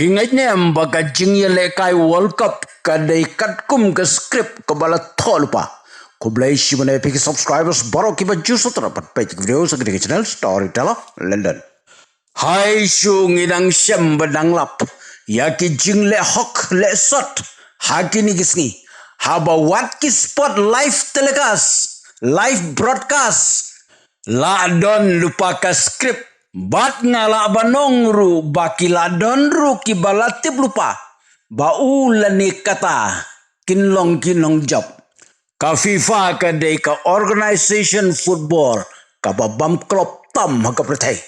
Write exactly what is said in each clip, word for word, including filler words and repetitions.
Ngeit ne em ba ka jingïalehkai World Cup ka dei katkum ka script kaba la thoh lypa? Khublei shibun ïa phi ki subscribers baroh kiba ju sngewthuh bad peit ki video ha kane ka channel Storyteller London. Hai shu ngi dang shem bad dang lap ïa ki jingleh hok leh sot ha kine ki sngi, haba wat ki sport live telecast, live broadcast, la don lypa ka script. Bad nga lah ban ong ruh ba ki la don ruh kiba la tip lypa ba u lane kata kin long ki nongjop. Ka FIFA ka dei ka organisation football kaba bam klop tam ha ka pyrthei.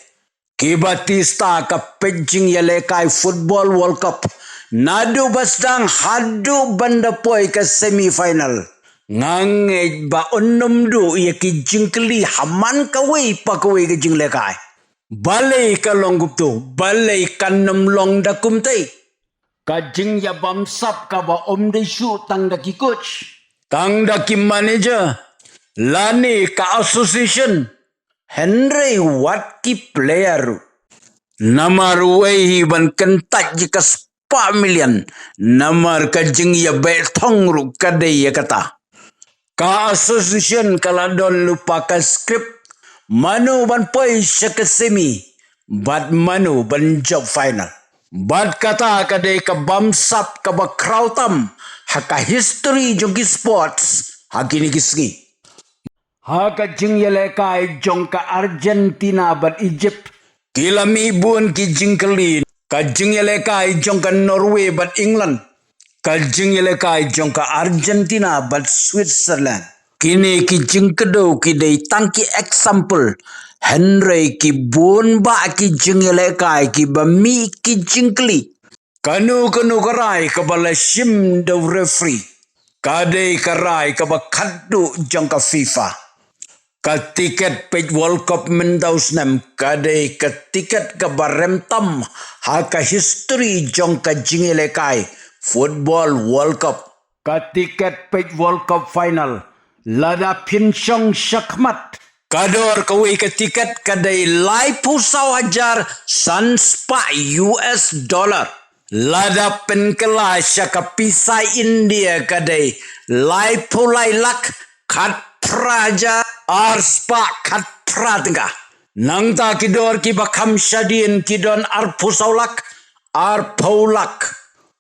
Ki Batista ka peit jingïalehkai Football World Cup naduh ba sdang haduh ban da poi ka semi final. Nga ngeit ba un ym duh ïa ki jingkylli ha man kawei pa kawei ka jinglehkai. Balei ka long kumto, balei kan ym long da kumtei? Ka jingïabamsap kaba ym dei shuh tang da ki coach, tang da ki manager, lane ka association, hynrei wat ki player ruh. Namar uei hi ban kyntait ïa ka spah million, namar ka jingïabeh thong ruh ka dei ïa kata. Ka association ka la don lypa ka script, mano ban poi sha ka semi bad mano ban jop final. Bad kata ka dei ka bamsap kaba khraw tam ha ka history jong ki sports ha kine ki sngi. Ha ka jingïalehkai jong ka Argentina bad Egypt, ki la mih bun ki jingkylli. Ka jingïalehkai jong ka Norway bad England, ka jingïalehkai jong ka Argentina bad Switzerland, kine ki jingkdew ki dei tang ki example, hynrei ki bun bah ki jingïalehkai kiba mih ki jingkylli. Kano kano ka rai kaba la shim da u referee, ka dei ka rai kaba khatduh jong ka FIFA. Ka tiket peit World Cup mynta u snem ka dei ka tiket kaba rem tam ha ka history jong ka jingïalehkai Football World Cup. Ka tiket peit World Cup final, lada phin shong shakhmat, ka dor kawei ka tiket ka dei laiphew saw hajar san spah U S dollar. Lada pynkylla sha ka pisa India ka dei laiphew lai lak khatphra hajar ar spah khatphra tyngka. Nangta ki dor kiba kham shadien ki don arphew saw lak, arphew lak.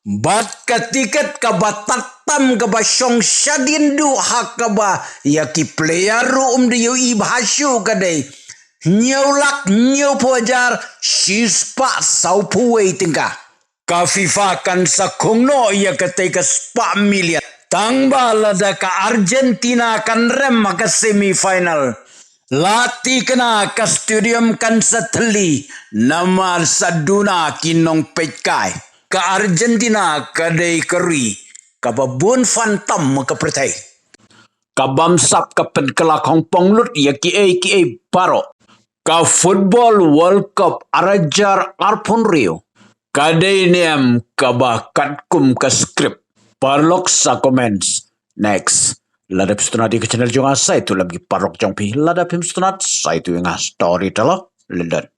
Bad ka tiket kaba tad tam kaba shong shadien duh ha kaba ïa ki player ruh ym da ïohi bha shuh ka dei hynñiew lak hynñiewphew hajar shispah sawphew wei tyngka. Ka FIFA kan sa khung noh ïa katei ka spah million tang ba lada ka Argentina kan rem ha ka semi final. La thikna ka stadium kan sa thylli namar sa duna ki nongpeitkai. Ka Argentina ka dei ka ri kaba bun fan tam ha ka pyrthei. Ka bamsap ka pynkylla khongpong lut ïa kiei kiei baroh. Ka Football World Cup ar hajar arphew hynriew ka dei ne em kaba katkum ka script? Paralok sa comments. Next, lada phi sngewtynnat ïa ka channel jong nga sa ïathuh lem ki paralok jong phi, lada phim sngewtynnat sa ïathuh ïa nga. Storyteller London.